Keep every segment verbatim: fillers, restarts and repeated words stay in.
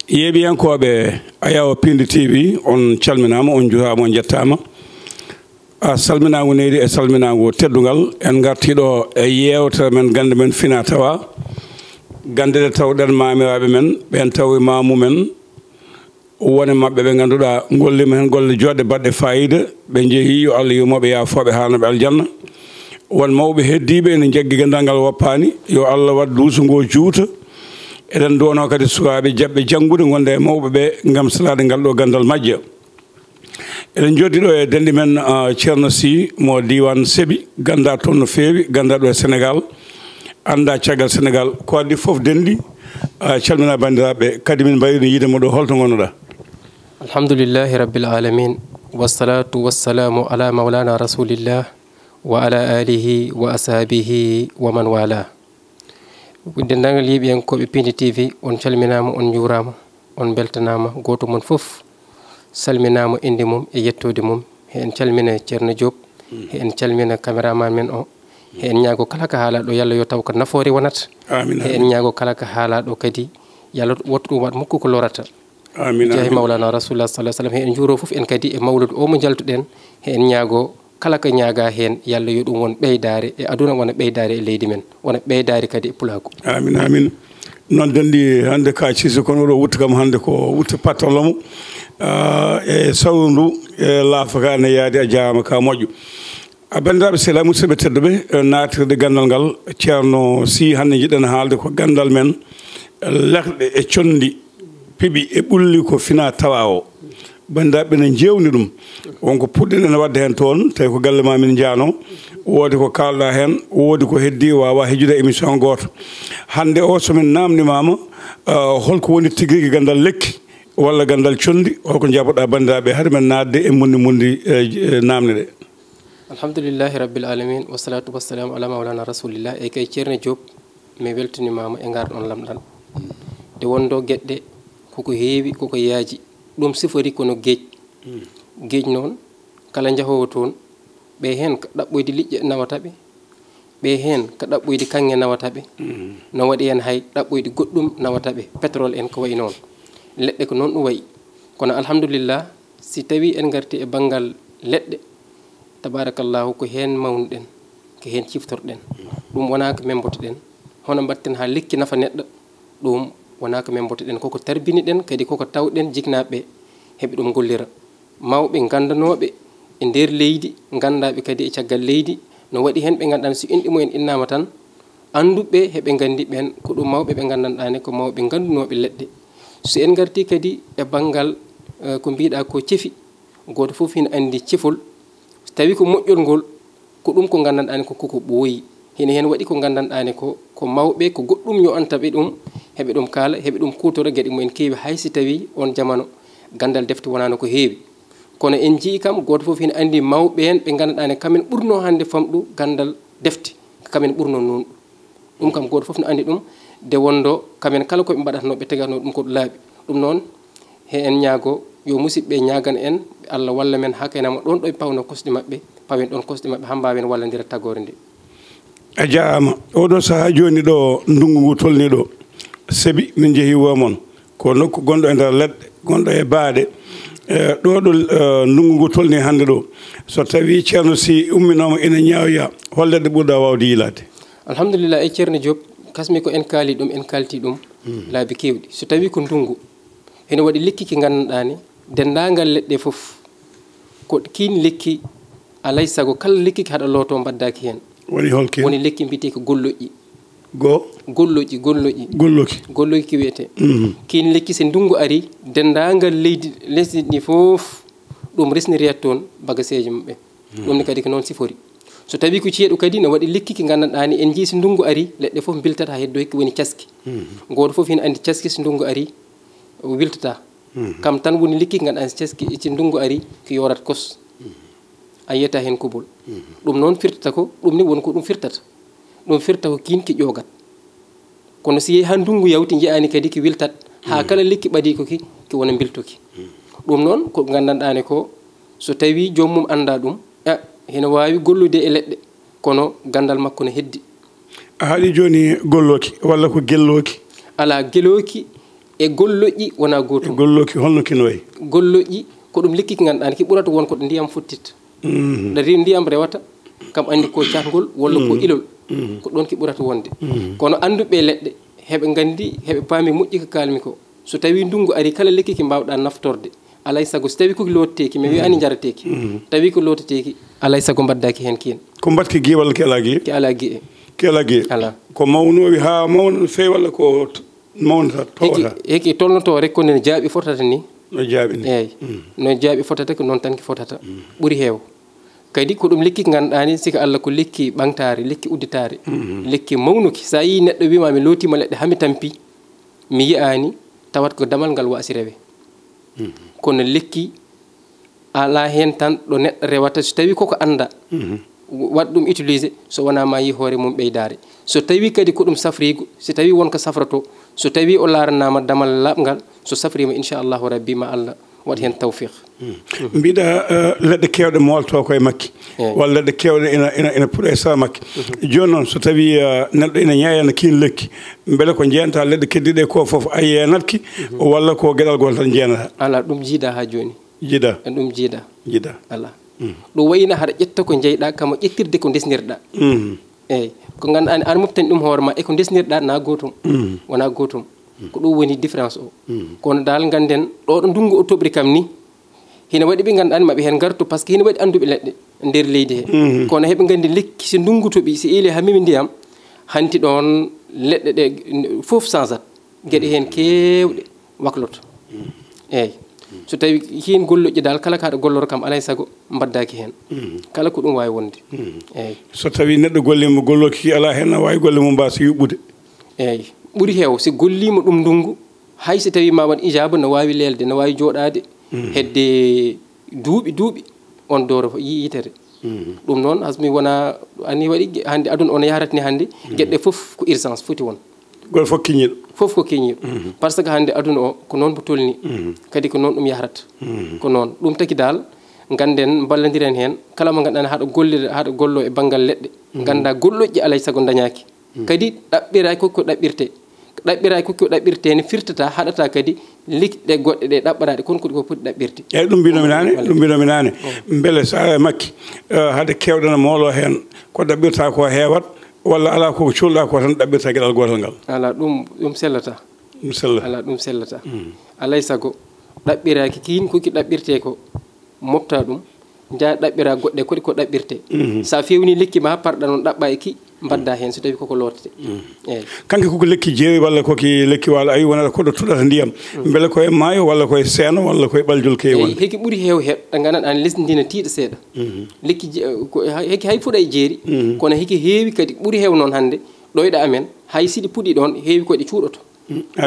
Yeeɓiyankooɓe Ayawo Pindi T V, on calminaama, on njuuraama, on njettaama. A salminaango neydi e salminaango teddungal. En ngartii ɗo e yeewtere men, gannde men fina tawa. Gannde ɗe tawɗen maamiraaɓe men, ɓeen tawi maamu men. Won e maɓɓe ɓe ngannduɗaa ngolliima heen golle jooɗɗe baɗɗe faayiida. Ɓe njehii, yo Allah yurmo ɓe, yaafo ɓe, haalna ɓe aljanna. Won mawɓe heddiiɓe ene njaggi ganndal ngal woppaani, yo Allah waɗ duuso ngo juuta. Eɗen nduwanoo kadi sukaaɓe jaɓɓe janngude, ngonda e mawɓe ɓe ngam salaade ngal ɗo ganndal majja. Eɗen njooɗii ɗo e denɗi men, ah, Ceerno Sy mo diiwaan Sebi, ganndaa toon no feewi, ganndaa ɗo e Senegaal, anndaa caggal Senegaal. Ko adii fof denɗi, ah, calminaa banndiraaɓe, kadi min mbayrii yiide mo ɗo. Holto ngonnoɗaa? Alhamdulillahi Rabbil Alamin, wassalatu wassalamu ala maulana Rasulillah wa ala alihi wa ashabihi wa man wala. Denndaangal yeeɓiyankooɓe Pindi T V, on calminaama, on njuuraama, on mbeltanaama, gooto mon fof salminaama innde mum e yettoode mum. He en calmina Ceerno Diop, he en calmina caméraman men o, he en ñaago kala ko haalaa ɗo, yo Allah yo taw ko nafoore wonata. Amin, he en amin. Ñaago kala ko haalaa ɗo kadi, yo Allah woto ɗum waɗ mukko ko lorata. Amin, jeeyi amin. Mawlana Rasulullah sallallahu alaihi wasallam, he en njuuroo fof en kadi e mawludu o mo njaltuɗen, he en ñaago kala ko ñaagaa heen, yo Allah yo ɗum won ɓeydaare e aduna, wona ɓeydaare e leydi men, wona ɓeydaare kadi e pulaagu. Amin, amin. Noon denɗi hannde ka Cissé, kono oɗo wutte kam hannde ko wutte pattallo mo, ah, e sawru ndu, e laafa ka ne yaadi, a jaaraama ka moƴƴo. A banndiraaɓe sehilaaɓe, musidɓe tedduɓe, e naatirde ganndal ngal, Ceerno Sy, hannde njiɗen haalde ko ganndal men, leɗɗe e conndi, piɓi e ɓulli ko fina tawa o. Banndiraaɓe ne njeewni ɗum. Wonko puɗɗen ene waɗde heen toon, tawi ko galle ma min njaano. Woodi ko kaalɗa heen, woodi ko heddi, waawa hejjude émission gooto. Hannde o, so min naamndimaama, ah, holko woni tigi rigi ganndal lekki walla ganndal conndi, holko njaboɗa banndiraaɓe, hade men naatde e mundi mundi, eh, eh, naamne ɗe? Alhamdulillahi Rabbil Alamin, wassalatu wassalamu ala maulana Rasulillah. E kay Ceerno Diop, mi weltinimaama e ngar ɗon lamɗal. Nde wonɗo geɗɗe koko heewi, koko yaaji. Ɗum sifori kono geej. Geej noon, kala njahoowo toon, ɓe heen ko ɗaɓɓoyde liƴƴe nawata ɓe, ɓe heen ko ɗaɓɓoyde kaŋŋe nawata ɓe. No waɗi heen hay ɗaɓɓoyde goɗɗum nawata ɓe, pétrole en ko wayi noon. Leɗɗe ko noon ɗum wayi. Kono alhamdulillah, si tawii en ngartii e banngal leɗɗe, tabarakallahu, ko heen mawnuɗen, ko heen ciftorɗen. Ɗum wonaa ko men mbotoɗen. Hono mbaɗten haa lekki nafa neɗɗo? Ɗum wonaa ko men mbotoɗen. Koko tarbiniɗen, kadi koko tawɗen jiknaaɓe ɓe, heɓe ɗum ngollira. Mawɓe nganndanooɓe e nder leydi, nganndaaɓe kadi e caggal leydi, no waɗi heen ɓe ngannduɗaa so inɗe mumen innaama tan, annduɓe heɓe nganndi ɓeen ko ɗum mawɓe ɓe nganndanɗaani, ko mawɓe nganndunooɓe leɗɗe. So en ngartii kadi e banngal, eh, ko mbiɗa ko cefi, gooto fof hino anndi cefol, so tawii ko moƴƴol ngol, ko ɗum ko nganndanɗaani ko koko ɓooyi. Hino heen waɗi ko nganndanɗaani ko, ko mawɓe, ko goɗɗum ño'anta ɓe ɗum, heɓe ɗum kaala, heɓe ɗum kuutora geɗe mumen keewi, hay si tawii oon jamano ganndal defte wonaano ko heewi. Kono en njii kam, gooto fof hino anndi mawɓe en ɓe nganndanɗaani kamen ɓurnoo hannde famɗu ganndal defte, kamen ɓurnoo noon. Ɗum kam gooto fof no anndi ɗum, nde wonɗo kamen kala ko ɓe mbaɗatnoo, ɓe tegatnoo ɗum ko laaɓi. Ɗum noon, he en ñaago yo musidɓe ñaagan en, Allah walla men haa kaynama ɗoon ɗo ɓe pawno kosɗe maɓɓe, pawen ɗoon kosɗe maɓɓe haa mbaawen wallondira tagoore nde. A jaaraama. Oɗo sahaa jooni ɗo ndunngu ngu tolnii ɗo, Sebi, min njehii wuro mon. Ko nokku gonɗo e nder leɗɗe, gonɗo e baaɗe. E, ɗo ɗo, e, ndunngu ngu tolnii hannde ɗo. So tawii Ceerno Sy umminooma ina ñaawoya, hol leɗɗe ɓurɗa waawde yiilaade? Alhamdulillah, e Ceerno Diop, kasmi ko en kaali ɗum, en kaalti ɗum laabi keewɗi. So tawii ko ndunngu, hino waɗi lekki ki nganndanɗaa ne, denndaangal leɗɗe fof, ko kiin lekki alay sago kala lekki ki haɗa looto mbaddaaki heen. Woni hol kiin? Woni lekki mbiyeteeki golloƴƴi. Go? Golloƴƴi, golloƴƴi. Golloki? Golloki ki wiyetee. Mhm. Kiin lekki so ndunngu ari, denndaangal leydi, lesdi ndi fof, ɗum resniriyat toon bagaseeji maɓɓe. Mhm. Ɗum ne kadi ko noon sifori. So tawii ko ceeɗu kadi, no waɗi lekki ki nganndanɗaa ne, en njii so ndunngu ari, leɗɗe fof mbiltat haa heddoy ko woni caski. Mhm. Gooto fof hino anndi caski so ndunngu ari, o wiltataa. Mhm. Kam tan woni lekki ki nganndanɗaa so caski, so ndunngu ari, ko yoorat kos. Mhm. A yiyata heen kubol. Mhm. Ɗum noon firtata ko, ɗum ni woni ko ɗum firtata. Ɗum firta ko kiin ki ƴoogat. Kono si yehi haa ndunngu yawti, njiyaani kadi ki wiltat, haa kala lekki ɓadii ko ki, ki wona mbiltuki. Ɗum noon ko nganndanɗaa ne ko, so tawii joom mum anndaa ɗum, a, hino waawi gollude e leɗɗe, kono ganndal makko no heddi. A haali jooni golloki walla ko gelloki? Alaa, gelooki E golloƴƴi wonaa gootum. Golloki holno kino wayi? Golloƴƴi ko ɗum lekki ki ngannduɗaa ki ɓurata won ko ɗo ndiyam fottitta. Ɗo ri- ndiyam rewata kam anndi ko caatngol walla ko ilol. Ko ɗoon ki ɓurata wonde. Kono annduɓe leɗɗe heɓe nganndi, heɓe paami moƴƴi ko kaalmi ko. So tawii ndunngu ari, kala lekki ki mbaawɗaa naftorde, alay sago so tawii ko ki lootateeki, mi wiyaani njarateeki, tawii ko lootateeki, alay sago mbaɗdaaki heen kiin. Ko mbaɗki giye walla ki alaa giye? Ki alaa giye. Ki alaa giye. Alaa. Ko mawnoowi haa mawna no feewi walla ko t- mawnata Heki, towata? Heki tolnotoo rek ko nde jaaɓi fotata ni. No jaaɓi ni. Eeyi. No jaaɓi fotata ko noon tan ki fotata. Ɓuri heew. Kadi ko ɗum lekki ko ngannduɗaa ni, sika Allah ko lekki ɓaŋtaari, lekki udditaari, lekki mawnuki. So a yii neɗɗo wiima mi lootiima leɗɗe haa mi tampi, mi yiyaani, tawat ko damal ngal waasi rewe. Kono lekki alaa heen tan ɗo neɗɗo rewata so tawii koko annda waɗ ɗum utilisé, so wonaa ma yi hoore mum ɓeydaare. So tawii kadi ko ɗum safriigu, so tawii won ko safrotoo, so tawii o laaranaama damal laaɓngal, so safriima inchallahu rabbi ma Allah waɗ heen tawfiq. Mbiɗa eh, leɗɗe keewɗe moolto koye makki. Eeyi. Walla leɗɗe keewɗe ina ina ina puɗa e sawa makki. Jooni noon so tawii eh, neɗɗo ina ñaayana kiin lekki, mbele ko jeenta leɗɗe keddiɗe ko fof a yeenatki walla ko geɗal gootal tan jeenata? Alaa, ɗum jiidaa haa jooni. Jiidaa. Ɗum jiidaa. Jiidaa. Alaa. Ɗum wayino haɗa ƴetta ko njeyɗaa kama ƴettirde ko ndesnirɗaa. Eeyi. Ko ngannduɗaa ne aan moftani ɗum hoore ma e ko ndesnirɗaa na gootum. Wonaa gootum. Ko ɗum woni différence o. Kono dal ngannden ɗo ɗo ndunngu o toɓri kam ni, hina waɗi ɓe ngannduɗaa ne maɓe heen ngartu, parce que hina waɗi annduɓe leɗɗe nder leydi he. Kono heɓe nganndi lekki si ndunngu toɓi, si eeli haa memi ndiyam, hanti ɗoon leɗɗe ɗe fof sansat. Geɗe heen keewɗe wakloto. Eeyi. So tawii heen golloƴƴi dal, kala kaaɗo golloro kam alay sago mbaddaaki heen. Kala ko ɗum waawi wonde. Eeyi. So tawii neɗɗo golliima gollooki alaa heen, na waawi golle mum mbaasa yuɓɓude. Eeyi. Ɓuri heew si golliima ɗum ndunngu, hay so tawii ma waɗ ijaaba, no waawi leelde, no waawi jooɗaade hedde duuɓi duuɓi, on dooro yi- yitere. Ɗum noon, hasmi wona ani waɗi ge- hannde aduna o no yahrata ni hannde, geɗe ɗe fof ko urgence foti won. Goɗɗo fof kiñiiɗo. Fof ko kiñiiɗo. Par ce que hannde aduna o ko noon mbo tolni, kadi ko noon ɗum yahrata. Ko noon. Ɗum taki dal, ngannden, mballondiren heen, kala mo ngannduɗaa haɗa gollira, haɗa gollo e banngal leɗɗe, ngannda golloƴƴi alay sago ndañaaki. Kadi ɗaɓɓiraaki ko ko ɗaɓɓirtee. Ɗaɓɓiraaki ko ko ɗaɓɓirtee ne firtata, haɗata kadi lekɗe goɗɗe ɗe ɗaɓɓaraaɗe kon ko ko poti ɗaɓɓirde. Eeyi, ɗum mbinomi naane, ɗum mbinomi naane. Mbele so a makki, eh, hade keewɗe no moolo heen, ko ɗaɓɓirta ko heewat, walla alaa ko cuulɗa ko tan ɗaɓɓirta geɗal gootal ngal? Alaa, ɗum, ɗum sellata. Ɗum sellata. Alaa, ɗum sellata. Alay sago, ɗaɓɓiraaki kiin ko ki ɗaɓɓirtee ko, mofta ɗum, njaha ɗaɓɓira goɗɗe koɗi ko ɗaɓɓirtee. So a feewni lekki ma, parɗa noon ɗaɓɓa e ki, mbadda heen so tawii koko lootate. Eeyi. Kanki koko lekki jeeri walla koki lekki waalo awi wonata ko ɗo tuɗata ndiyam. Mbele ko e maayo walla ko e seeno walla ko e ɓaljol keewi wonde? Heki ɓuri heew heɓ, ɗa ngannduɗaa ne lesdi ndi ne tiiɗa seeɗa. Lekki je- ko- ha- heki hay fuɗa e jeeri, kono heki heewi kadi ɓuri heew noon hannde ɗoyɗa amen, hay siɗi puɗi ɗoon heewi koɗi cuuɗoto.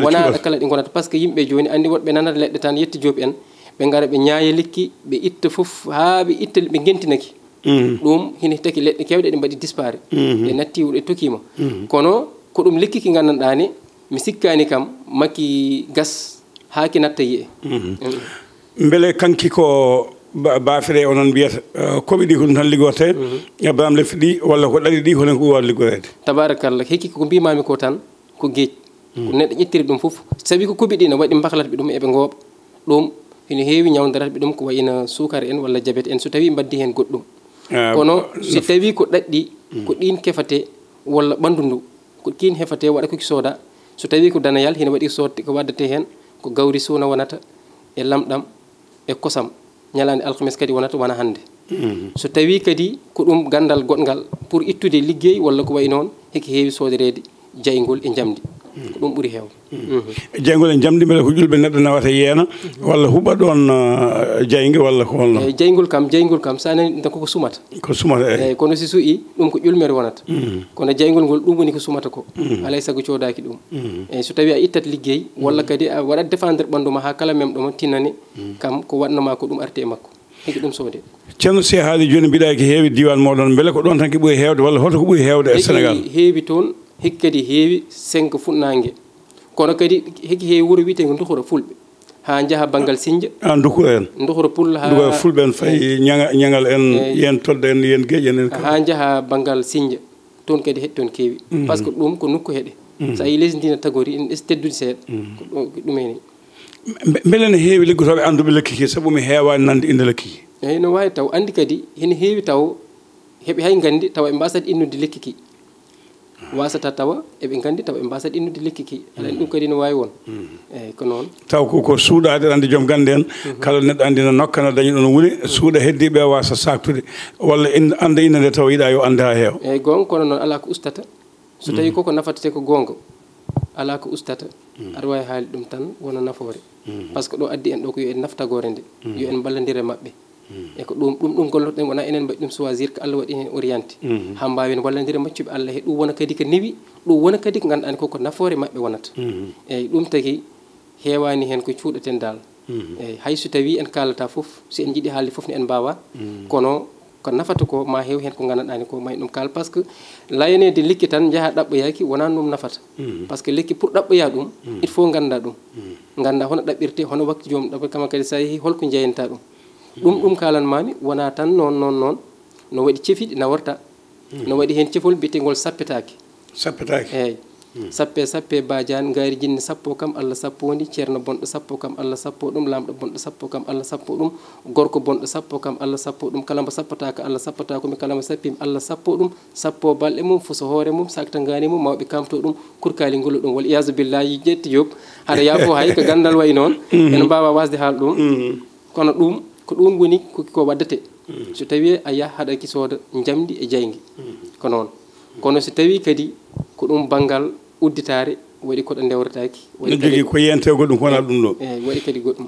Wona ɗo kala ɗi ngonata, par ce que yimɓe jooni anndi woɗɓe nanata leɗɗe tan, yetti jooɓi en, ɓe ngara ɓe ñaaya lekki, ɓe itta fof haa ɓe itta, ɓe ngentinaki. Ɗum hina taki leɗɗe keewɗe ɗe mbaɗi dispare, ɗe natti ɗe tokiima. Kono ko ɗum lekki ki nganndanɗaa ne, mi sikkaani kam makki gas haa ki natta yi'e. Mbele kanki ko ba- baafe ɗe onon mbiyata eh, koɓe ɗi ko ɗum tan liggorte, eh, bamle ɗi walla ko ɗaɗi ɗi hono ko wawi liggoreede? Tabarakallah, hekki ko mbimami ko tan, ko geej. Ko neɗɗo ƴettiri ɗum fof, sabi ko koɓe ɗi ne waɗi mbaklata ɓe ɗum eɓe ngooɓa. Ɗum hino heewi ñawndirat ɓe ɗum ko wayino suukara en walla jabet en so tawi mbaddi heen goɗɗum. Kono so tawi ko ɗaɗɗi, ko ɗin kefate walla ɓanndu ndu, ko kiin hefate waɗa ko ki sooda. So tawi ko danayal, hino waɗi soodde ko waddate heen, ko gawri suuna wonata e lamɗam e kosam. Ñalaande alkhames kadi wonata wona hannde. So tawi kadi ko ɗum ganndal goɗngal pour ittude liggey walla ko wayi noon, heki heewi soodereede jayngol e njamndi. Ko ɗum ɓuri heewde. Jayngol e njamndi, mbele ko ƴulɓe neɗɗo nawata yeena walla huɓa ɗoon eh, jaynge walla ko holno? Eyi, jayngol kam, jayngol kam, so a nani ɗum tan koko sumata. Ko sumata, eyi. Eyi, kono si su'i, ɗum ko ƴulmere wonata. Kono jayngol ngol, ɗum woni ko sumata ko. Alay sago coodaaki ɗum. Eyi, so tawi a ittat liggey, walla kadi a waɗat défendre ɓanndu ma haa kala memɗo ma tinane, kam ko waɗnoma ko ɗum arti e makko. Heki ɗum soode. Ceerno, si a haali jooni, mbiɗa ko heewi diiwaan mooɗon, mbele ko ɗoon tan ki ɓuri heewde walla hoto ko ɓuri heewde e Senegal? Heki heewi toon, heki kadi heewi senka fuɗnaange. Kono kadi heki heewi wuro wiyeteengo Nduhura Fulɓe. Haa njaha banngal Sinja. A Nduhura en. Nduhura Pullo haa. Nduhura Fulɓe en fayi Ñaŋa- Ñaŋal en, yen Tolde en, yen Geeƴen en. Haa njaha banngal Sinja. Toon kadi heɗi toon keewi. Par ce que ɗum ko nokku heɗe. So a yii leydi ndi no tagori, ene ɗesi teddude seeɗa. Ko ɗo, ko ɗum ene. Mbe-, mbele ne heewi liggotooɓe annduɓe lekki ki, sabu mi heewaani nande innde lekki ki? Eeyi, no waawi taw. Anndi kadi, hene heewi taw, heɓe hay nganndi, tawa ɓe mbaasat innude lekki ki. Waasata tawa eɓe nganndi, tawa ɓe mbaasat innude lekki ki. Aɗa anndi ɗum kadi no waawi won. Eeyi, ko noon. Taw ko, ko suuɗaade, aɗa anndi joom gannde en, kala neɗɗo anndi no nokka no dañi ɗon woni, suuɗa heddiiɓe waasa saaktude, walla in-, annda innde nde tawa yiɗaa yo annde haa heewa. Eeyi, goonga, kono noon alaa ko ustata. So tawii koko nafata te ko goonga, alaa ko ustata, aɗa waawi haali ɗum tan wona nafoore. Par ce que ɗo addi en ɗo ko yo en naftagoore nde, yo en mballondire maɓɓe. E ko ɗum, ɗum, ɗum gollotoɗen, wonaa enen mbaɗi ɗum choisir, ko Allah waɗi heen orienté. Haa mbaawen wallondire maccuɓe Allah he ɗum wona kadi ko newi, ɗum wona kadi ko ngannduɗaa koko nafoore maɓɓe wonata. Eeyi, ɗum tagi heewaani heen ko cuuɗaten dal. Eeyi, hay so tawii en kaalata fof, so en njiɗi haalde fof ne en mbaawaa, kono ko nafata ko ma heew heen ko ngannduɗaa ko ma en ɗum kaal, par ce que layaneede lekki tan njaha ɗaɓɓoyaaki wonaa ɗum nafata. Par ce que lekki pour ɗaɓɓoyaa ɗum, il faut nganndaa ɗum. Nganndaa hono ɗaɓɓirte, hono waktu joom ɗaɓɓirte, kama kadi so a yehii holko njeeyanta ɗum. Ɗum, ɗum kaalan maami, wonaa tan noon, noon, noon, no waɗi cefiɗi naworta. No waɗi heen cefol mbiyetengol sappetaake. Sappetaake. Eeyi. Sappe, sappe, bajaan, ngaari jinne sappo kam, Allah sappo ndi, ceerno bonɗo sappo kam, Allah sappo ɗum, laamɗo bonɗo sappo kam, Allah sappo ɗum, gorko bonɗo sappo kam, Allah sappo ɗum, kala mbo sappataako, Allah sappataako mi, kala mbo sappi mi, Allah sappo ɗum, sappo balɗe mum, fuso hoore mum, sakta ngaani mum, mawɓe kamto ɗum, kurkaali ngullo ɗum, wal iyaazu billaahi, ƴetti Joop, haɗa yaafo hay ko ganndal wayi noon, ene mbaawa waasde haal ɗum. Kono ɗum, ko ɗum woni ko, ko waddate. So tawii a yaha haɗa ki sooda njamndi e jaynge. Ko noon. Kono so tawii kadi ko ɗum banngal udditaare, waɗi ko ɗo ndewretaaki, waɗi no jogii kadi ko yiyantee goɗɗum ko wonaa ɗum ɗo. Eeyi, waɗi kadi goɗɗum.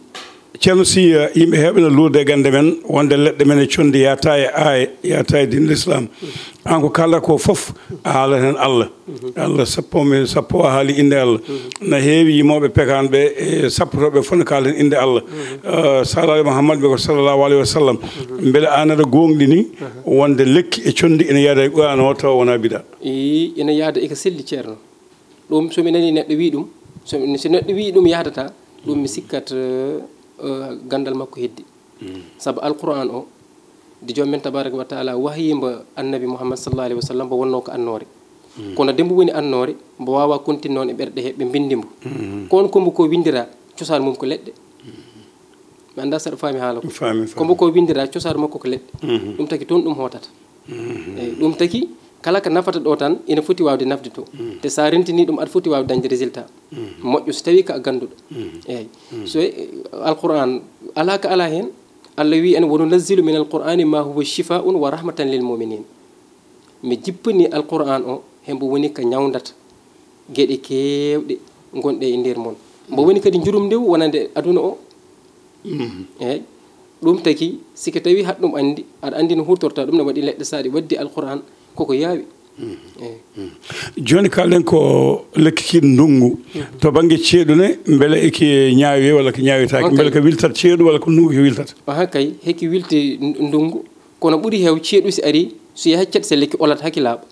Ceerno, si, eh, yimɓe heewɓe no luurde e gannde men, wonde leɗɗe men e conndi yaataa e aaye, yaataa e diine Lislaam. Aan ko kaalɗaa ko fof, a haalat heen Allah. Allah sappo mi, sappo a haali innde Allah. Na heewi yimooɓe pekaan ɓe e sappotooɓe fof ne kaala heen innde Allah. Eh, Saalaali Muhammad ɓe ko sallallahu alayhi wa sallam. Mbele aan aɗa goongɗini wonde lekki e conndi ene yaada e Qur'aan o tawa wonaa bidaa? Ii, ene yaada e ko selli, Ceerno. Ɗum, so mi nanii neɗɗo wii ɗum, so mi, so neɗɗo wii ɗum yahdata, ɗum mi sikkat, eh, eh, ganndal makko heddi. Sabu Alqur'aan o, nde Joom men tabaaraka wa taala wahyii mbo Annabi Muhammad sallallahu alayhi wa sallam, mbo wonnoo ko annoore. Kono nde mbo woni annoore, mbo waawaa continue noon e ɓerɗe heɓɓe mbinndi mbo. Kono ko mbo ko winndiraa, cosaan mum ko leɗɗe. Mi anndaa so aɗa faami haala ko. Mi faami, mi faami. Ko mbo ko winndiraa, cosaan makko ko leɗɗe. Ɗum tagi toon ɗum hootata. Eeyi, ɗum taki kala ko nafata ɗo tan ina foti waawde nafde to. Te so a rentinii ɗum, aɗa foti waawde dañde résultat moƴƴo so tawii ko a gannduɗo. Eeyi. So, eh, Alqur'aan alaa ko alaa heen, Allah wii en, "Wa nunazzilu min alqur'aani ma huwa shifaa'un wa rahmatan lil mu'miniin." Mi jippini Alqur'aan o, hembo woni ko ñawndata geɗe keewɗe gonɗe e nder mon. Mbo woni kadi njurum ndew wonande aduna o. Eeyi. Ɗum taki, si ko tawi haɗa ɗum anndi, aɗa anndi no huutorta ɗum, ne waɗi leɗɗe, so aɗa waddi Alqur'aan, koko yaawi. Eeyi. Jooni, kaalɗen ko lekki ki ndunngu. To bannge ceeɗu ne, mbele eki ñaawi walla ko ñaawitaaki? Ok. Mbele ko wiltat ceeɗu walla ko ndunngu ki wiltata? Aha kay, heki wilti n-, ndunngu. Kono ɓuri heew ceeɗu si ari, so yaha cet se lekki olat haa ki laaɓa.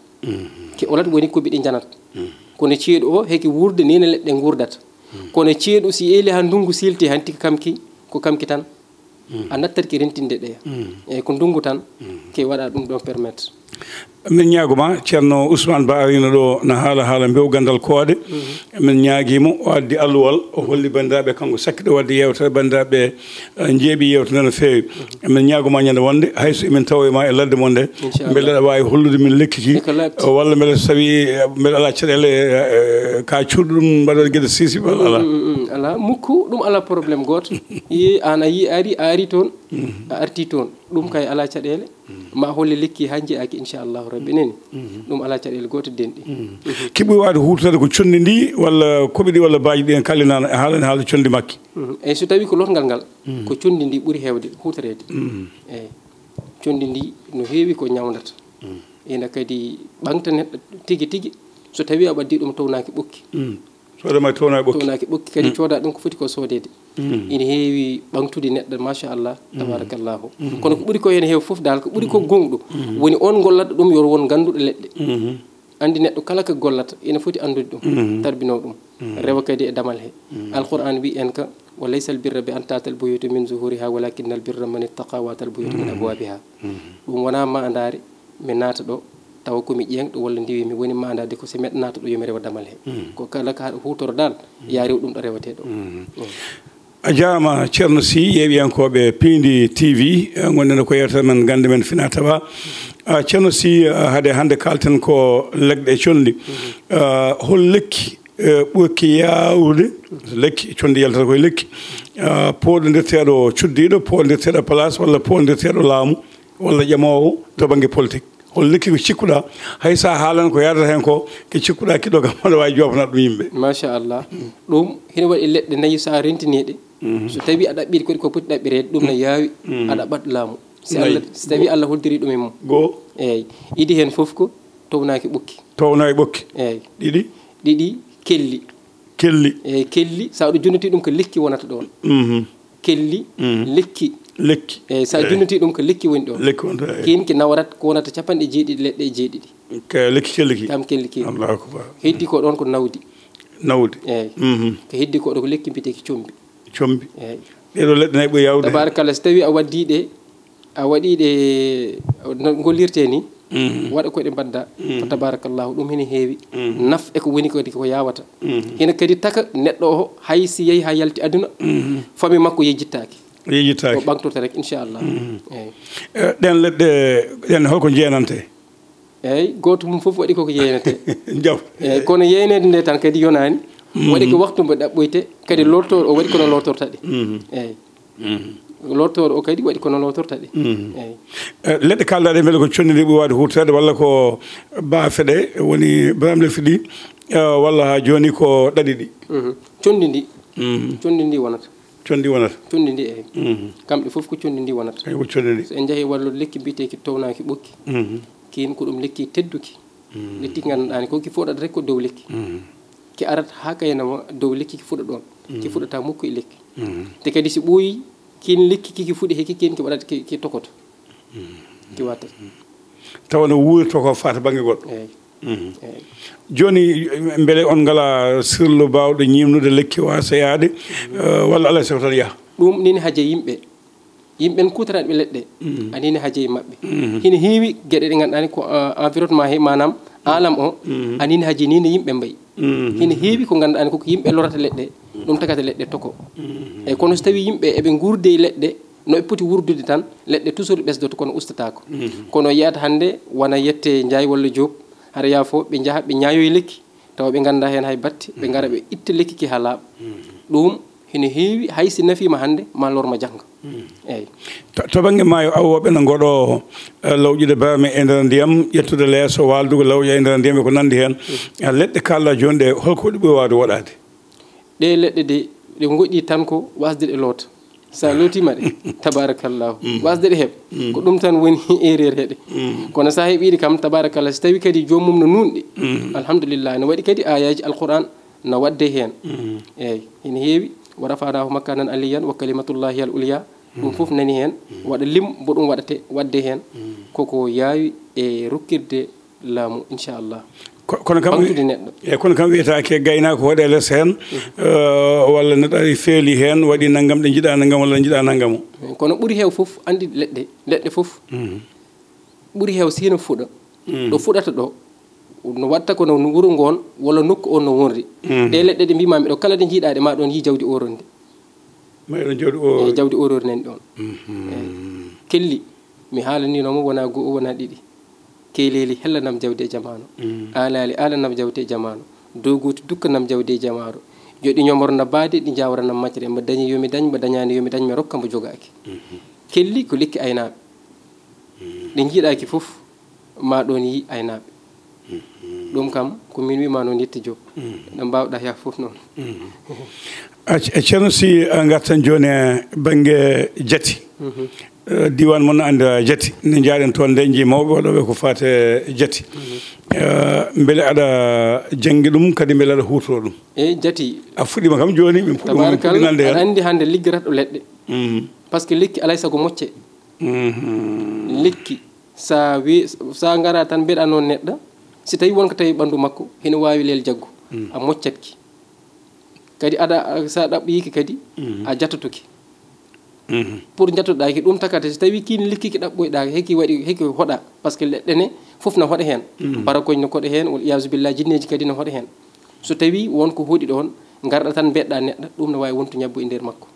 Ki olat woni ko mbiɗi njanat. Kono ceeɗu o heki wuurde ni ne leɗɗe nguurdata. Kono ceeɗu si eeli haa ndunngu silti hanti ko kamki, ko kamki tan. A nattat ki rentinde ɗeya. Eeyi, ko ndunngu tan ke waɗa ɗum ɗon permettre. Min ñaago ma, Ceerno Ousmane Ba arino ɗo na haala haala mbew ganndal koode. Min ñaagii mo, o addi alluwal, o holli banndiraaɓe kanko sakkiɗo waɗde yeewtere banndiraaɓe, eh, njeeɓi yeewtere nde no feewi. Emin ñaagoma ñande wonde, hay so emin tawoyma e ladde mon nde, inchallah, mbele aɗa waawi hollude min lekki ki, e ko laaɓti, walla mbele so tawi, eh, mbele alaa caɗeele, eh, ka cuuɗo ɗum mbaɗon geɗe sisi walla alaa? Mm, mm, mm, alaa mukku, ɗum alaa problème gooto. Yi, aan a yi, a ari, a ari toon, a arti toon. Ɗum kay alaa caɗeele. Ma holle lekki haa njiyaaki, inchallahu rabbi, nani. Ɗum alaa caɗeele gooto denɗi. Ki ɓuri waawde huutorede ko conndi ndi, walla koɓi ɗi, walla baaji ɗi en kallinaano, e haalani haala conndi makki? Mhm. Eyi, so tawii ko lotngal ngal, ko conndi ndi ɓuri heewde huutoreede. Eyi, conndi ndi no heewi ko ñawndata. Ina kadi ɓaŋta neɗɗo tigi tigi, so tawii a ɓaddii ɗum townaaki ɓokki. Soodama townaaki ɓokki. Townaaki ɓokki kadi cooda ɗum ko foti ko soodeede. Ina heewi ɓaŋtude neɗɗo, machallah, tabarakallahu. Kono ko ɓuri ko heen heew fof dal, ko ɓuri ko gonɗo, woni on gollatɗo ɗum, yo won ngannduɗo leɗɗe. Anndi neɗɗo kala ko gollata, ina foti anndude ɗum, tarbinoo ɗum, rewa kadi e damal he. Alqur'aan wi en ka, "Wa laysal birra bi an ta'tal buyuta min zuhuriha, walakinnal birra man ittaqa wa atal buyuta min abwabiha." Ɗum wonaa maandaare mi naata ɗo, tawa komi ƴeeŋɗo walla ndiwi mi woni maandaade ko si meɗa naata ɗo yomi rewa damal he. Ko kala ka aɗa huutoro dal, ya rew ɗum ɗo rewetee ɗo. A jaaraama, Ceerno Sy, yeeɓiyankooɓe Piindi T V, eh, ngonɗen ko yeewtere men Gannde Men Fina Tawa. Ah, Ceerno Sy, ah, hade hannde kaalten ko legɗe e conndi. Ah, hol lekki, eh, ɓurki yaawde? Lekki, conndi yaltata koye lekki. Ah, pooɗondirteeɗo cuddiiɗo, pooɗondirteeɗo place walla pooɗondirteeɗo laamu walla ƴamoowo to bannge politique. Hol lekki ko cikkuɗaa, hay so a haalan ko yardata heen ko, ko cikkuɗaa kiɗo kam, aɗa waawi joofanaade ɗum yimɓe? Machallah. Ɗum hino waɗi leɗɗe nayi, so a rentinii ɗe, so tawi a ɗaɓɓiiɗe ko ɗi ko poti ɗaɓɓireede, ɗum na yaawi, a ɗaɓɓat laamu. Si Allah, si tawi Allah hoddiri ɗum e mum. Goo. Eey. Ɗiɗi heen fof ko townaaki ɓokki. Townaaki ɓokki. Eey. Ɗiɗi? Ɗiɗi kelli. Kelli. Eey, kelli, so aɗa junnuti ɗum ko lekki wonata ɗoon. Kelli, lekki. Lekki. Eey, so a junnuti ɗum ko lekki woni ɗoon. Lekki wonata, eey. Kiin ki nawarat ko wonata capanɗe jeeɗiɗi leɗɗe e jeeɗiɗi. Ka lekki kelli ki. Kam kelli ki. Allahu akbar. Heddi ko ɗoon ko nawdi. Nawdi. Eey. Ko heddi ko ɗo ko lekki mbiyeteeki combi. Combi. Eey. Ɗee ɗoo leɗɗe nayi ɓuri yaawde. Tabarakallah, so tawi a waddii ɗe, a waɗii ɗe no ngollirtee ni, waɗa ko ɗe mbadda. Fa tabarakallahu, ɗum hene heewi. Naf e ko woni kadi ko yawata. Hene kadi taka neɗɗo o, hay si yehi ha yalti aduna, fami makko yejjittaaki. Yejjittaaki. O ɓaŋtorta rek, inchallah. Eey. Eh, ɗen leɗɗe, ɗen holko jeenante? Eey, gooto mum fof waɗi koko yeynete. Jaw. Eey, kono yeyneede nde tan kadi yonaani. Waɗi ko waktu mbo ɗaɓɓoyte, kadi lortoor o waɗi kono lortorta ɗe. Eey. Lortoor o kadi waɗi kono lortorta ɗe. Eey. Eh, leɗɗe kaalɗaa ɗe, mbele ko conndi ndi ɓuri waawde huutoreede, walla ko baafe ɗe woni bamle fiɗi, eh, walla haa jooni ko ɗaɗi ɗi? Conndi ndi. Conndi ndi wonata. Conndi wonata? Conndi ndi, eey. Kamɗe fof ko conndi ndi wonata. Eey, ko conndi ndi. So en njahii wallude lekki mbiyeteeki townaaki ɓokki, kiin ko ɗum lekki tedduki. Lekki ngannduɗaa ni, ko ki fuɗata rek ko dow lekki. Ki arat haa kayna ma dow lekki ki fuɗa ɗoon. Ki fuɗata mukko e lekki. Te kadi si ɓooyi, kiin lekki ki, ki fuɗi he ki, kiin ki waɗata ki, ki tokoto. Ki watta. Tawa no wuurto ko faata bannge goɗɗo. Eey. Eey. Jooni, mbele on ngalaa sirlu baawɗo ñiimnude lekki waasa yaade, eh, walla alaa e sago tan yaha? Ɗum nini haje yimɓe. Yimɓe en kuutoraaɓe leɗɗe, a nini haje e maɓɓe. Hino heewi geɗe ɗe ngannduɗaa ni ko, eh, environnement he, maanaam aalam o, a nini haje ni no yimɓe mbayi. Hino heewi ko ngannduɗaa ni koko yimɓe lorata leɗɗe, ɗum tagata leɗɗe toko. Eey, kono so tawi yimɓe eɓe nguurdi e leɗɗe, no ɓe poti wuurdude tan, leɗɗe toujours ɓesdoto kono ustataako. Kono yiyata hannde wona yette Njaay walla Joob, hara yaafo ɓe njaha ɓe ñaayoya lekki, tawa ɓe nganndaa heen hay batte, ɓe ngara ɓe itta lekki ki haa laaɓa. Ɗum hino heewi, hay si nafiima hannde, ma lorma jannga. Eey. To, to bannge maayo, awooɓe no ngoɗo, eh, lawƴude baame e nder ndiyam, ƴettude leeso, waaldugo lawƴa e nder ndiyam e ko nanndi heen. Eh, leɗɗe kaalɗaa jooni ɗe, holko ɗe ɓuri waawde woɗaade? Ɗee leɗɗe de, ɗe ngoɗɗi tan ko wasde ɗe loota. So a lootiima ɗe, tabarakallahu. Wasde ɗe heɓ. Ko ɗum tan woni erreur he ɗe. Kono so a heɓii ɗe kam, tabarakallah, so tawi kadi joomum no nuunɗi, alhamdulillah, no waɗi kadi aayaaji Alqur'aan no waɗde heen. Eey, ene heewi. "Wa rafa'naahu makaanan aliyyan wa kalimatullahi al ulya." Ɗum fof nani heen, waɗa lim mbo ɗum waɗate waɗde heen. Koko yaawi e rokkirde laamu, inchallah. Ko-, kono kam, ɓamtude neɗɗo. Eey, kono kam wiyetaake gaynaako hoɗe les heen, eh, walla neɗɗo ari feeli heen, waɗi nanngam, ɗe njiɗa nanngam walla njiɗa nanngam o. Kono ɓuri heew fof, anndi leɗɗe, leɗɗe fof. Ɓuri heew si hino fuɗa. Ɗo fuɗata ɗo, no watta kono wuro ngoon, walla nokku on no wonri. Ɗe leɗɗe ɗe mbiimaami ɗo, kala ɗe njiɗa ɗe, ma ɗoon yii jawdi oorori ndi. Ma eɗon jawdi o- Eey, jawdi oorori nani ɗoon. Eey. Kelli, mi haalaniino mo wonaa goo, wonaa ɗiɗi. Keeleeli hella nam jawdi e jamaano. Aalaali aala nam jawdi e jamaano. Doogooti dukka nam jawdi e jamaano. Yo ɗi ñomor na baade, ɗi njaawra nam maccere. Mbo dañi yo mi dañ, mbo dañaani yo mi dañ, mi rokka mbo jogaaki. Kelli ko lekki aynaaɓe. Ɗe njiɗaaki fof, ma ɗoon yii aynaaɓe. Ɗum kam, ko min wiima noon, Yette Joob. No mbaawɗaa yaa fof noon. A, a Ceerno, si a ngartan jooni e bannge jati. Eh, diiwaan mon no anndiraa jati. Nde njaaɗen toon nde, njii mawɓe waɗooɓe ko faati e jati. Eh, mbele aɗa janngi ɗum, kadi mbele aɗa huutoro ɗum? Eey, jati. A fuɗɗiima kam jooni, min puɗɗi, min puɗɗi nande heen. Aɗa anndi hannde liggoratɗo leɗɗe. Par ce que lekki alaa e sago mocce. Lekki, sa we-, sa ngara tan mbeɗa noon neɗɗo, si tawi wonko tawi ɓanndu makko, hino waawi leel jaggu, a moccatki. Kadi aɗa, sa ɗaɓɓiiki kadi, a jatotoki. Pour jattoɗaaki ɗum takate, so tawi kiin likkiki ɗaɓɓoyɗaaki, heki waɗi, heki hoɗa, parce que leɗɗe ne fof na hoɗa heen. Barakoñ no koɗa heen, wal iyaazu billah, jinneeji kadi no hoɗa heen. So tawi won ko hoɗi ɗoon, ngarɗa tan mbeɗɗa neɗɗo, ɗum no waawi wontu ñabbo e nder makko.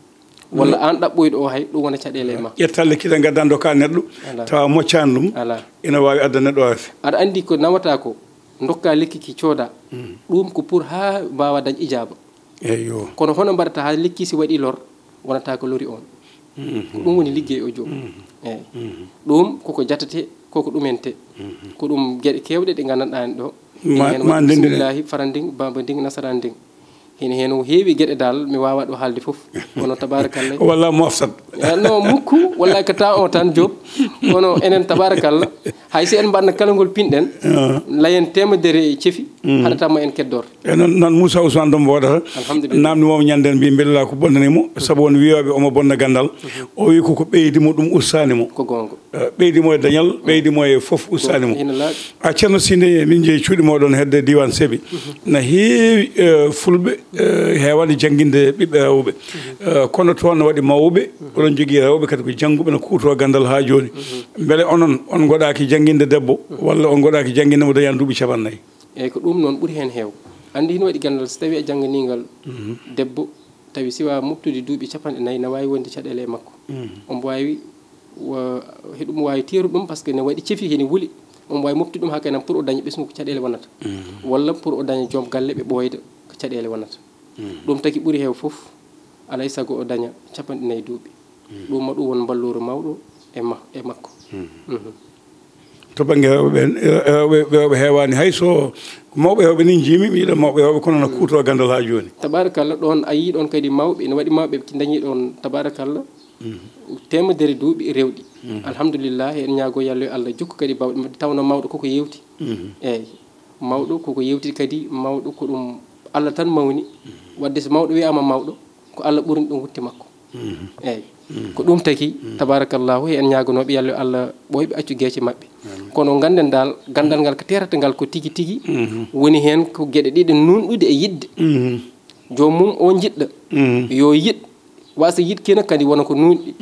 Walla aan ɗaɓɓoyɗo o hay, ɗum wona caɗeele e makko. Ƴetta lekki ɗe ngaddan doka neɗɗo, tawa moccaani ɗum, ina waawi adda neɗɗo afi. Aɗa anndi ko nawata ko, ndokka lekki ki cooda, ɗum ko pour haa mbaawa dañ ijaaba. Eyyo. Kono hono mbaɗata haa lekki si waɗi lor, wonata ko lori on. Ko ɗum woni liggey o joom. Eyi. Ɗum koko jatete, koko ɗumante. Ko ɗum geɗe keewɗe ɗe nganndanɗaa en ɗo. Ina heen ma waɗi ndendinen. Bismillahi, farandin, bambandin, nasarandin. Hino heen o heewi geɗe dal, mi waawa ɗo haalde fof. Kono tabarakallah. Walla moftat. Eh, no mukku, walla ko ta o tan joom. Kono enen tabarakallah. Hay si en mbaɗna kala ngol pinɗen, layen temedere e cefi, haɗata mo en keddor. E noon, noon Moussa Ousmane Doom mboɗata. Alhamdulillah. Namdi mo ñanden mbi mbelala ko bonnani mo, sabu won wiyoɓe omo bonna gandal. O wi koko ɓeydi mo, ɗum ustani mo. Ko gonga. Eh, ɓeydi mo e dañal, ɓeydi mo e fof ustani mo. Ina laaɓi. A Ceerno Sine, min jeeyi cuuɗi moɗon hedde diwan Sebi. Na heewi, eh, fulɓe, eh, heewani jannginde ɓiɓɓe rewɓe. Eh, kono toon no waɗi mawɓe, oɗon jogii rewɓe kadi ko jannguɓe, no kuuto gandal haa jooni. Mbele onon, on ngoɗaaki jannginde debbo, walla on ngoɗaaki jannginde mo dañan duuɓi capanɗe nayi? Eyyi, ko ɗum noon ɓuri heen heew. Anndi hino waɗi ganndal, so tawii a jannganiingal debbo, tawi siwaa moftude duuɓi capanɗe nayi, na waawi wonde caɗeele e makko. Omo waawi wa-, hiɗum waawi teeru ɗum, parce que ne waɗi cefi, hene wuli. Omo waawi moftude ɗum haa kay nan pour o daña ɓesngu ko caɗeele wonata. Walla pour o daña joom galle ɓe ɓooyda ko caɗeele wonata. Ɗum tagi ɓuri heew fof, alay sago o daña capanɗe nayi duuɓi. Ɗum ma ɗum won mballuuru mawɗo e ma-, e makko. To bannge rewɓe ɓen, e, rewɓe, rewɓe heewaani. Hay so ko mawɓe rewɓe ni njiimi, mi yiɗa mawɓe rewɓe, kono na kuuto gandal haa jooni. Tabarakallah, ɗoon a yii ɗoon kadi mawɓe, ene waɗi mawɓe dañi ɗoon, tabarakallah, temedere duuɓi rewɗi. Alhamdulillah, en ñaago Yallo yo Allah jokku kadi bawɗe maɓɓe, tawno mawɗo koko yewti. Eyyi, mawɗo koko yewti kadi, mawɗo ko ɗum Allah tan mawni. Wadde so mawɗo wiyaama mawɗo, ko Allah ɓurni ɗum wutte makko. Eyyi. Ko ɗum tagi, tabarakallahu, en ñaaganooɓe Yallo yo Allah ɓooy ɓe accu geece maɓɓe. Kono ngannden dal, ganndal ngal ko terata ngal ko tigi tigi, woni heen ko geɗe ɗiɗi nuunɗude e yiɗde. Joom mum o njiɗɗa, yo yiɗ, wasa yiɗ kina kadi wona ko nuunɗi.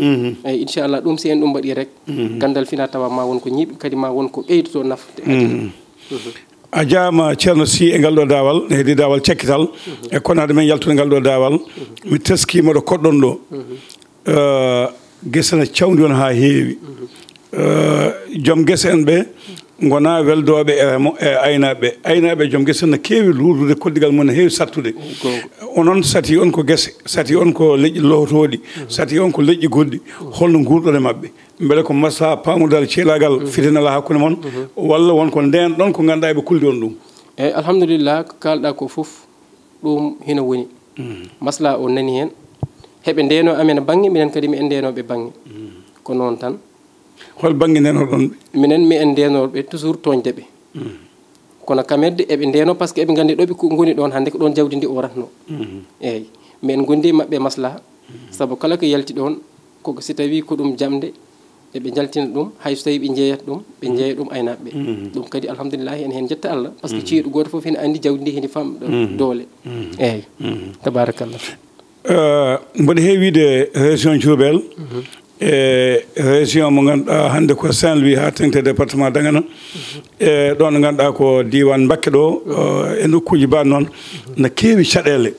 Eyyi, inchallah, ɗum si en ɗum mbaɗi rek, ganndal fina tawa ma won ko ñiiɓi, kadi ma won ko ɓeydoto nafde kadi. A jaama Ceerno Sy e ngal ɗo daawal, e heddii daawal cakkital, e konaade men yaltude ngal ɗo daawal. Mi teskii moɗo koɗɗon ɗo. Eh, gese na cawndi on haa heewi. Eh, joom gese en ɓe ngona weldooɓe e remo-, e aynaaɓe. Aynaaɓe joom gese na keewi luurdude, koddigal mum na heewi sattude. Onon sati on ko gese, sati on ko leƴƴi lohotooɗi, sati on ko leƴƴi goɗɗi. Holno nguurɗon e maɓɓe? Mbele ko maslaha, paamodal, ceelaagal, fitina alaa hakkunde mon, walla won ko ndeen ɗon ko ngannduɗaa eɓe kuldi on ɗum? Eyyi, alhamdulillah, ko kaalɗaa ko fof, ɗum hino woni. Maslaha o nani heen. Heɓe ndeenoo amen bannge, minen kadi mi en ndeenoo ɓe bannge. Ko noon tan. Hol bannge ndeenoo ɗon ɓe? Minen mi en ndeenoo ɓe toujours tooñde ɓe. Kono kamedde eɓe ndeenoo, parce que eɓe nganndi ɗo ɓe ku-, ngoni ɗoon hannde ko ɗoon jawdi ndi ooratnoo. Eyyi. Men ngondi e maɓɓe maslaha. Sabu kala ko yalti ɗoon, koko si tawii ko ɗum jamde, eɓe njaltina ɗum, hay so tawii ɓe njeeyat ɗum, ɓe njeeya ɗum aynaaɓe ɓe. Ɗum kadi, alhamdulillahi, en heen njetta Allah, parce que ceeɗu gooto fof hene anndi jawdi ndi hene fam-, doole. Eyyi. Tabarakallah. Eh, mboɗo heewi wiide région Diourbel, e région mo ngannduɗaa hannde ko Saint-Louis haa teŋti e département Dagana. E ɗoon ngannduɗaa ko diiwaan Mbakke ɗo, eh, e nokkuuji mbaɗ noon, na keewi caɗeele.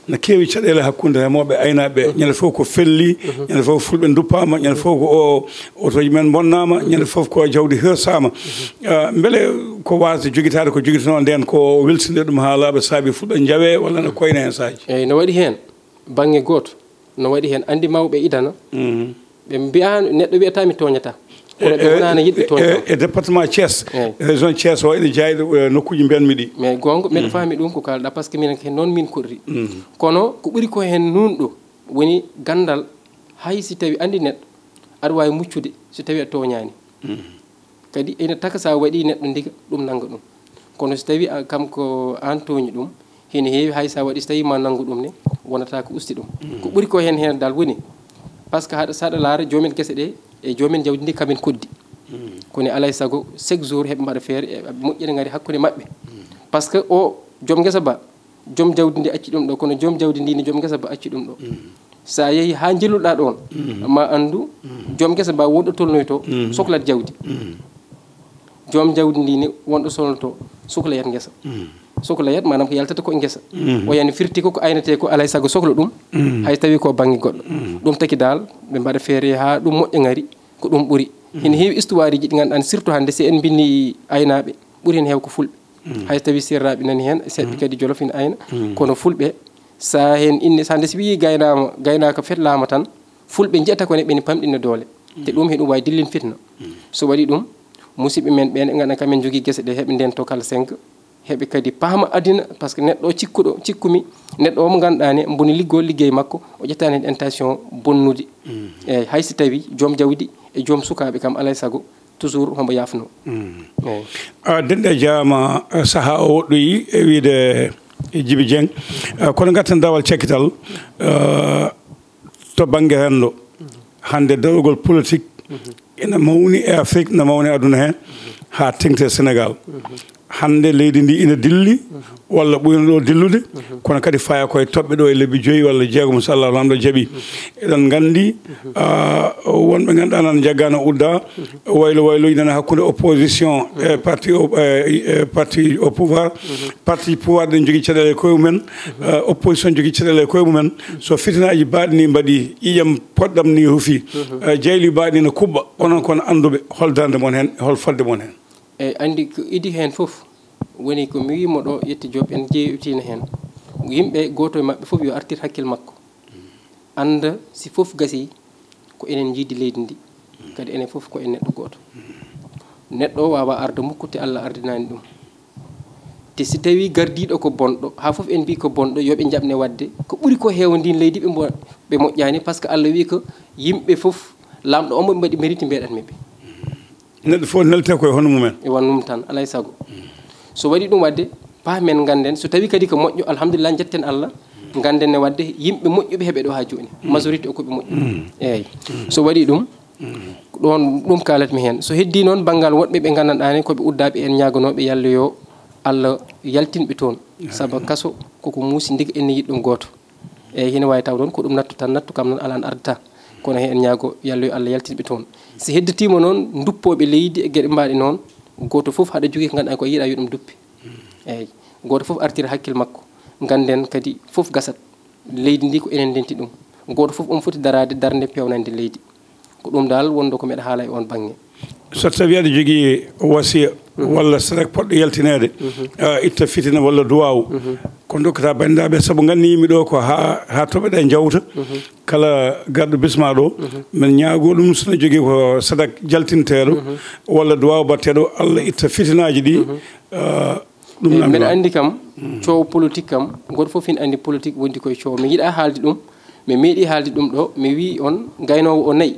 Na keewi caɗeele hakkunde remooɓe e aynaaɓe. Ñande fof ko felli, ñande fof fulɓe nduppaama, ñande fof ko o, otooji men mbonnaama, ñande fof ko jawdi hirsaama. Eh, mbele ko waasde jogitaade ko jogitonoo ndeen ko welsinde ɗum haa laaɓa saabi fulɓe njawe walla na koyna heen saaji? Eyyi, no waɗi heen. Bannge gooto, no waɗi heen, anndi mawɓe idana, ɓe mbiya, neɗɗo wiyata mi tooñata. Kono ɓe wonano yiɗɓe tooñde. E, e département Thiès, région Thiès o, ene jaayi ɗo, e nokkuuji mbiyanmi ɗi. Mais goonga, mbeɗa faami ɗum ko kaalɗa, parce que minen ko heen noon min koɗri. Kono ko ɓuri ko heen nuunɗo woni ganndal, hay si tawi anndi neɗɗo, aɗa waawi muccude so tawi a tooñaani. Kadi ina taka so a waɗii neɗɗo ndiga, ɗum nannga ɗum. Kono so tawii a, kam ko aan tooñi ɗum, hino heewi hay so a waɗii, so tawii ma nanngu ɗum ne, wonata ko usti ɗum. Ko ɓuri ko heen, heen dal woni, parce que haɗa, so aɗa laara joomen gese ɗe e joomen jawdi ndi kamen koddi. Kono alaa e sago, chaque jour heɓe mbaɗa feere, e moƴƴere ngari hakkunde maɓɓe. Parce que o joom ngesa ba, joom jawdi ndi acci ɗum ɗo, kono joom jawdi ndi ne joom ngesa ba acci ɗum ɗo. So a yehii haa njeluɗaa ɗoon, ma anndu joom ngesa mba wonɗo tolnoytoo soklat jawdi. Joom jawdi ndi ne wonɗo solnoto soklayat ngesa. Soklayat, maanaam ko yaltata ko e ngesa. O yani firti ko, ko aynetee ko alay sago sokla ɗum, hay tawi ko bannge goɗɗo. Ɗum taki dal, ɓe mbaɗa feere haa ɗum moƴƴa ngari, ko ɗum ɓuri. Hina heewi histoire ji ɗi ngannduɗaa, surtout hannde, si en mbinni aynaaɓe, ɓuri heen heew ko fulɓe. Hay tawi seeraaɓe nani heen, seeɓɓe kadi jolof ina ayna, kono fulɓe, sa heen inni, sa nde si wiyii gaynaama, gaynaaka fetlaama tan, fulɓe njiyata ko ne ɓe ne pamɗina doole. Te ɗum, heɗum waawi dillin fitna. So waɗi ɗum, musidɓe men ɓeen, ɓe ngannduɗaa kamen njogii gese ɗe, heɓe ndento kala cinq, heɓe kadi paama adina, par ce que neɗɗo o cikkuɗo, cikkumi, neɗɗo o mo ngannduɗaa ne, mboni liggoo liggey makko, o ƴettaani heen intention bonnude. Eeyi, hay si tawi joom jawdi e joom sukaaɓe kam alay sago, toujours hombo yaafno. Eeyi. Ah, denɗe jaama, eh, saha o woɗɗoyi e wiide e Jibi Dieng. Eh, kono ngattan dawal cakkital, eh, to bannge renndo. Hannde darogol politique ina mawni e Afrique, ina mawni e aduna he, haa teŋti e Sénégal. Hannde leydi ndi ina dilli, walla ɓuyno ɗo dillude, kono kadi faya koye toɓɓe ɗo e lebbi joyi walla jeegom, so Allah Laamɗo jaɓi. Eɗen nganndi, ah, wonɓe ngannduɗaa nan jaggano udda, waylo waylo ina hakkunde opposition e parti au, e, e parti au pouvoir. Parti pouvoir ɗen jogii caɗeele e koye mumen, eh, opposition jogii caɗeele e koye mumen. So fitinaaji baaɗi ni mbaɗi, ƴiiƴam poɗɗam ni rufi, eh, jayli baaɗi ne kuɓɓa, onon kon annduɓe hol darnde mon heen, hol fodde mon heen? Eeyi, anndi ko idi heen fof woni ko mi wiimo ɗo, Yetti Joob, en jeewtiino heen. Yimɓe, gooto e maɓɓe fof yo artir hakkil makko, annda si fof gasii, ko enen njiidi leydi ndi, kadi enen fof ko en neɗɗo gooto. Neɗɗo o waawaa arde mukku te Allah ardinaani ɗum. Te si tawii gardiiɗo ko bonɗo, haa fof en mbii ko bonɗo, yo ɓe njaɓne waɗde ko ɓuri ko heewa ndiin leydi, ɓe mbo-, ɓe moƴƴaani, par ce que Allah wii ko yimɓe fof, Laamɗo o mo ɓe mbaɗi mérite, mbeɗanmi ɓe. Neɗɗo fof nelte koye hono mumen. E won mum tan, alaa e sago. So waɗi ɗum waɗde, pahmen, ngannden, so tawii kadi ko moƴƴo, alhamdulillah, njetten Allah, ngannden ne waɗde yimɓe moƴƴuɓe heɓe ɗo haa jooni. Majorité o ko ɓe moƴƴuɓe. Eeyi. So waɗi ɗum, ɗoon, ɗum kaalatmi heen. So heddii noon, banngal woɗɓe ɓe nganndanɗaa ne, ko ɓe uddaaɓe, en ñaaganooɓe Yalla yo Allah yaltin ɓe toon. Sabu kaso koko muusi, ndiga en ne yiɗi ɗum gooto. Eeyi, hina waawi taw noon ko ɗum nattu tan, nattu kam noon alaa no ardata. Kono he en ñaago Yalla yo Allah yaltin ɓe toon. Si hedditiima noon, nduppooɓe leydi e geɗe mbaaɗe noon, gooto fof haɗa jogii ko ngannduɗaa ko yiɗaa yo ɗum duppe. Eeyi, gooto fof artira hakkil makko. Ngannden kadi fof gasat. Leydi ndi ko enen ndenti ɗum. Gooto fof omo foti daraade darnde peewnande leydi. Ko ɗum dal wonɗo ko mbeɗa haala e oon bannge. So tawii aɗa jogii wasiya walla sadak poɗɗo yaltineede, a itta fitina walla duwaawu, ko ndokkata banndiraaɓe, sabu nganndii-mi ɗo ko haa, haa toɓe ɗe njawta. Kala garɗo bismaa ɗo, min ñaagoo ɗum, so no jogii ko sadak jaltinteeɗo walla duwaawu batteeɗo, Allah itta fitinaaji ɗi, a, ɗum. Eeyi, mbeɗa anndi kam, coow politique kam, gooto fof ina anndi politique wondi koye coow. Mi yiɗaa haalde ɗum, mi meeɗii haalde ɗum ɗo, mi wii on, gaynoowo o nayi.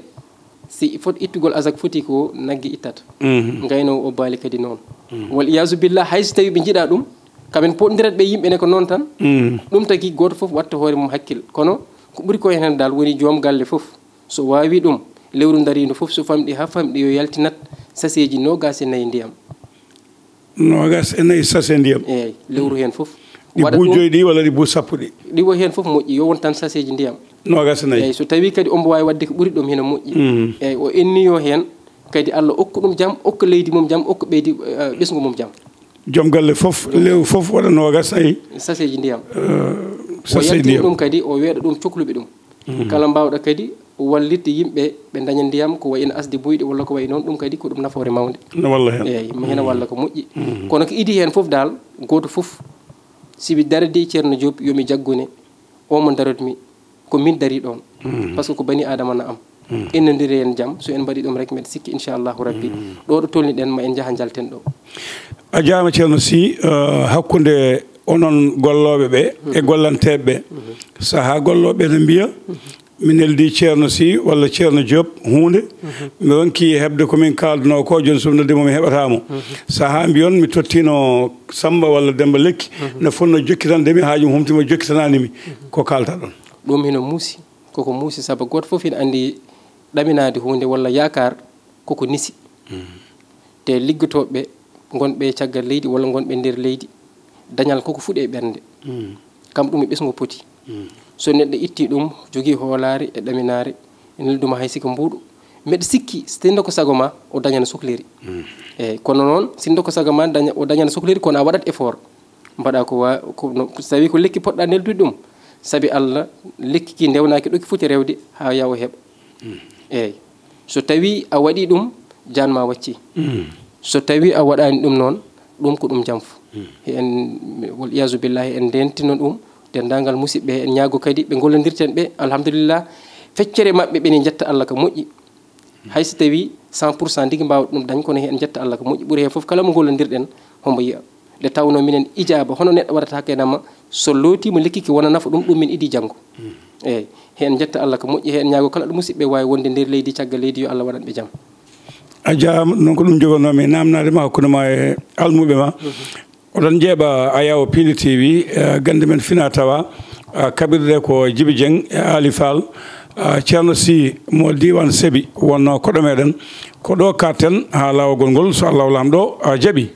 Si foti ittugol asak foti ko nagge ittata. Gaynoowo o baali kadi noon. Wal iyaazu billah, hay so tawii ɓe njiɗaa ɗum, kamen poɗndirat ɓe yimɓe ne ko noon tan. Ɗum tagi gooto fof watta hoore mum hakkil. Kono ko ɓuri ko heen dal woni joom galle fof, so waawii ɗum, lewru ndariindu fof, so famɗi haa famɗi, yo yaltinat saseeji noogaas e nayi ndiyam. Noogaas e nayi sachet ndiyam. Eeyi, lewru heen fof. Ɗi waɗa buujoy ɗi walla ɗi buus sappo ɗi? Ɗi wo heen fof moƴƴi, yo won tan sachet ji ndiyam. Noogaas e nayi. Eeyi, so tawii kadi omo waawi waɗde ko ɓuri ɗum, hino moƴƴi. Eeyi, o inniyoo heen, kadi Allah okku ɗum jam, okka leydi mum jam, okka ɓeydi, eh, ɓesngu mum jam. Joom galle fof, lewru fof waɗa noogaas e nayi. Sachet ji ndiyam. Eh, o sachet yaltina ndiyam. Ɗum kadi, o weeɗa ɗum cokluɓe ɗum. Kala mbaawɗo kadi wallitde yimɓe ɓe ndaña ndiyam, ko wayi no asde buyɗe walla ko wayi noon, ɗum kadi ko ɗum nafoore mawnde. No walla heen. Eeyi, mi hena walla ko moƴƴi. Kono ko idii heen fof daal, gooto fof, si mi daradii Ceerno Diop, yo mi jaggune, o mo darodmi, ko min darii ɗoon. Par ce que ko bani Aadama na am. Innondire en jam, so en mbaɗii ɗum rek, mbeɗa sikki, inchallahu rabbi, ɗo ɗo tolniɗen, ma en njaha njalten ɗo. A jaaraama, Ceerno Sy, eh, hakkunde onon gollooɓe ɓe e gollanteeɓe ɓe, sahaa gollooɓe ɓe no mbiya, mi neldii Ceerno Sy walla Ceerno Diop huunde, mi ronki heɓde ko min kaaldanoo ko, jooni so mi noddii mo mi heɓataa mo. Sahaa mbiyon mi tottiino Sammba walla Demmba lekki, no fotnoo jokkitande mi haa joom humti mo jokkitanaani mi. Ko kaaltaa ɗoon? Ɗum hino muusi, koko muusi, sabu gooto fof hino anndi ɗaminaade huunde walla yaakaar koko nisi. Te liggotooɓe ngonɓe caggal leydi walla ngonɓe nder leydi, dañal koko fuɗi e ɓernde. Kam ɗum e ɓesngu poti. So neɗɗo itti ɗum, jogii hoolaare e ɗaminaare, ene nelduma hay siko mbuuɗo. Mbeɗa sikki, sinno ko sago ma, o dañana sukleri. Eeyi, kono noon, sinno ko sago ma, daña, o dañana sukleri, kono a waɗat effort. Mbaɗa ko wa-, ko no, so tawi ko lekki poɗɗa neldude ɗum, sabi Allah, lekki ki ndewnaaki ɗo ki foti rewde haa yaha o heɓa. Eeyi. So tawi a waɗi ɗum, jaan ma wacci. So tawi a waɗaani ɗum noon, ɗum ko ɗum jamfu. He en, wal iyaazu billahi, en ndentino ɗum, denndaangal musidɓe, en ñaago kadi ɓe ngollondirten ɓe, alhamdulillah, feccere maɓɓe ɓe ne njetta Allah ka moƴƴi. Hay so tawi cent pour cent ndigi mbaawa ɗum dañ, kono he en njetta Allah ka moƴƴi. Ɓuri he fof kala mo ngollondirɗen, hombo yiya. Nde tawnoo minen ijaaba, hono neɗɗo waɗata haqqiiqa ma, so lootiima lekki ki wona nafa ɗum, ɗum min idii janngo. Eeyi, he en njetta Allah ko moƴƴi, he en ñaago kala ɗo musidɓe waawi wonde nder leydi, caggal leydi, yo Allah waɗan ɓe jam. A jaaraama, ɗum noon ko ɗum jogannoomi naamnaade ma hakkunde ma e almuɓe ma. Oɗon njeeɓa Ayawo Pindi T V, eh, gannde men fina tawa, eh, kaɓirɗe ko Jibi Dieng e Ali Fall, eh, Ceerno Sy mo diiwaan Sebi wonnoo koɗo meɗen. Ko ɗo katten haa laawol ngol, so Allah Laamɗo, eh, jaɓi.